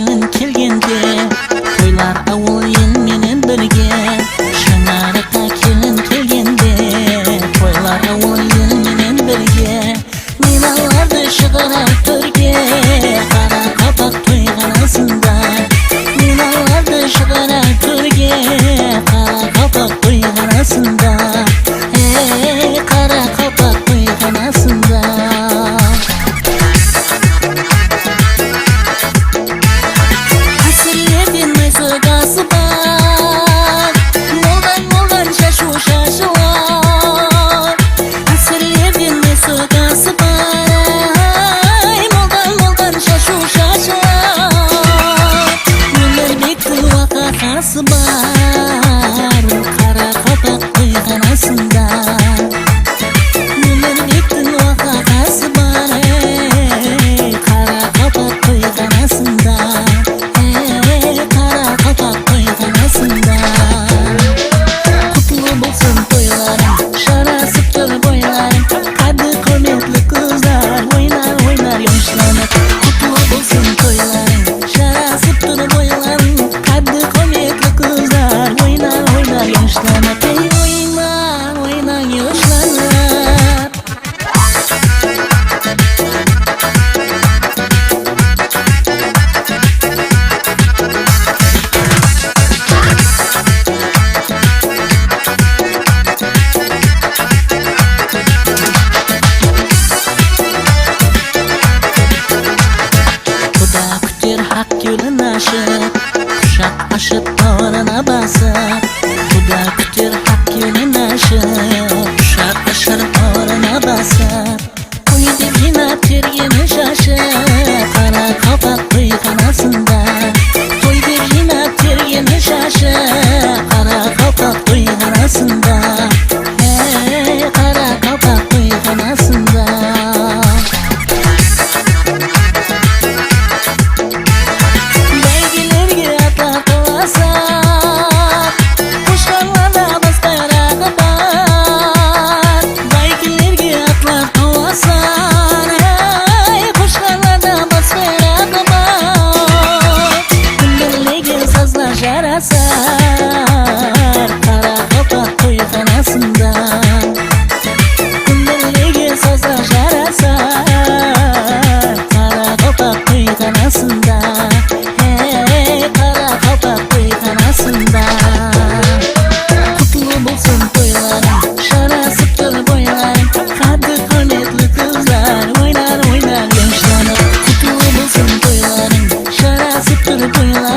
Келін келгенде тойлар ауыл елменен бірге. Шаңыраққа келін келгенде тойлар ауыл елменен бірге. Миналарды шығарар төрге, қара қалпақ тойханасында. Миналарды шығарар төрге, қара қалпақ тойханасында. Ей, қара қалпақ тойханасында. Әсірлерден нәзік асы бар, молдан-молдан шашу шашылар. Әсірлерден нәзік асы бар, ай, молдан-молдан шашу шашылар. Өмірбектің уақағасы бар, қара қалпақ тойханасында. Өмірбектің уақағасы бар, ей, қара қалпақ тойханасында. Ей, қара қалпақ тойханасында. Құтты болсын тойларың, жарасып тұр бойларың. Қадір құрметлі қыздар ойнар, ойнар yoshlanып. Құтты болсын тойларың, жарасып тұр бойларың. Қадір құрметлі қыздар ойнар, ойнар yoshlanып. Ей, ойнар, ойнар yoshlanып. Құда күтер хақ кеулін ашып, құшақ ашып бауырына басып. Құда күтер хақ кеулін ашып, құшақ ашып бауырына басып. Той деп жинап тергені шашы, қара қалпақ тойханасында. Той деп жинап тергені шашы, қара қалпақ тойханасында. Ей, қара қалпақ тойханасында. Бәйгелерге атлар таласар, қошқарларда бас байрағы бар. Бәйгелерге атлар таласар, ай, қошқарларда бас байрағы бар. Күмбірлеген сазға жарасар, қара қалпақ тойханасында. Күмбірлеген сазға жарасар, қара қалпақ тойханасында. Ей, қара қалпақ тойханасында. Құтты болсын тойларың, жарасып тұр бойларың. Қадір құрметлі қыздар ойнар, ойнар yoshlanып. Құтты болсын тойларың, жарасып тұр бойларың.